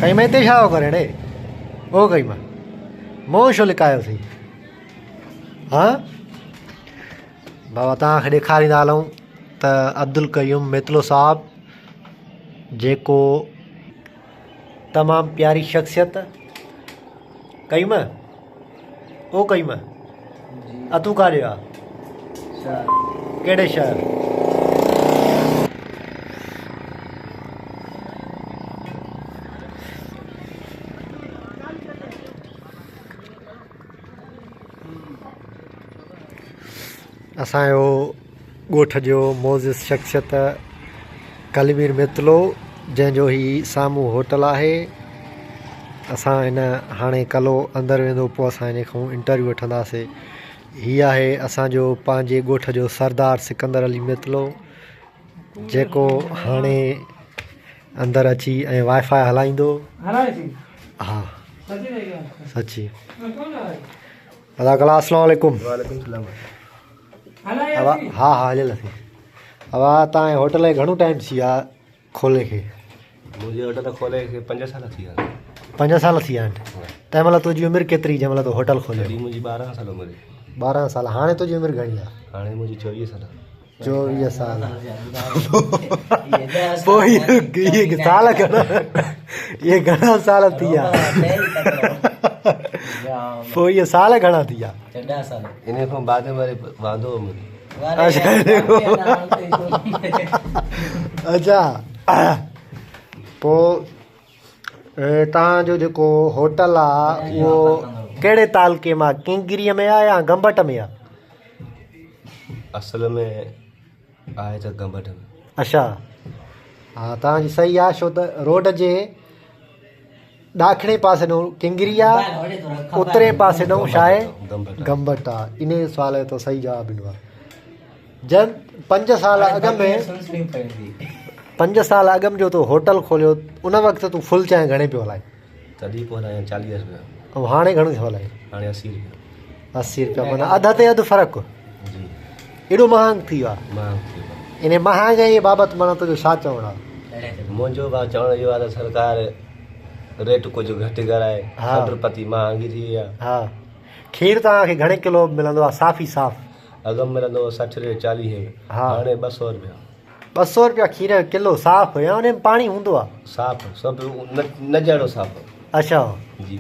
ڪئي مان هتي ڇا ٿو ڪرين ڙي او ڪئي مان منهن ڇو لڪايو اٿئي ها بابا توهان کي ڏيکاريندا هلون ته عبدالقيوم ميتلو صاحب جيڪو تمام پياري شخصيت قيوم او قيوم اتو ڪاڏي آ ڪهڙي شهر اسانجو ڳوٺ جو معزز شخصيت ڪلمير ميتلو جنهن جو هي سامهون هوٽل آهي اسان هن هاڻي ڪلو اندر ويندو پوء اسان هن کان انٽرويو وٺنداسي هي آهي اسانجو پنهنجي ڳوٺ جو سردار سڪندر علي ميتلو جيڪو هاڻي اندر اچي ۽ وائي فائي هلائيندو ها سچي ادا ڪلا السلام عليڪم وعليڪم السلام ها ها هليل اسين اوا تان هوٽل کي گهڻو ٽائيم ٿي ويو آ کولي کي منهنجي هوٽل کولي کي 5 سال ٿي ويا 5 سال ٿي ويا آهن تنهن مهل تنهنجي عمر ڪيتري جنهن مهل تو هوٽل کوليو تڏهن منهنجي 12 سال عمر هئي 12 سال هاڻي تنهنجي عمر گهڻي آ هاڻي منهنجي 24 سال 24 سال پوء اهي سال گهڻا اهي گهڻا سال ٿي ويا پوء اهي سال گهڻا ٿي ويا ان کان بعد ۾ وري واندو هو مون اچھا پوء تان جو جيڪو هوٽل آ اهو ڪهڙي تعلقي مان ڪنگري ۾ آ يا گمبٽ ۾ آ اصل ۾ آهي ته گمبٽ ۾. اڇا ها توهان جي صحيح آ ڇو ته روڊ جي ڏاکڻي پاسي ڏون ڪنگري آ اترين پاسي ڏون ڇا آهي گمبٽ آ انهي سوال جو تو صحيح جواب ڏنو آ جن پنج سال اڳ ۾ پنج سال اڳ ۾ جو تو هوٽل کوليو ان وقت تون فل چانهه گهڻي پيو هلائين تڏهن پيو هلايان چاليهه روپيا ۽ هاڻي گهڻو ٿيو هلائين هاڻي 80 روپيا 80 روپيا معنيٰ اڌ تي اڌ فرق جي ايڏو مهانگ ٿي ويو آهي مهانگ ٿي ويو ان مهانگائي بابت معنيٰ تنهنجو ڇا چوڻ آهي منهنجو با چوڻ اهو آهي ته سرڪار ريٽ ڪجهه گهٽ ڪرائي کنڊ پتي مهانگي ٿي وئي آهي ها کير توهان کي گهڻي ڪلو ملندو آهي صاف ئي صاف اڳ ۾ ملندو هو 60 روپيا 40 ۾ هاڻي 200 روپيا 200 روپيا کير جو ڪلو صاف يا ان ۾ پاڻي هوندو آ صاف سڀ نه جهڙو صاف اچھا جي.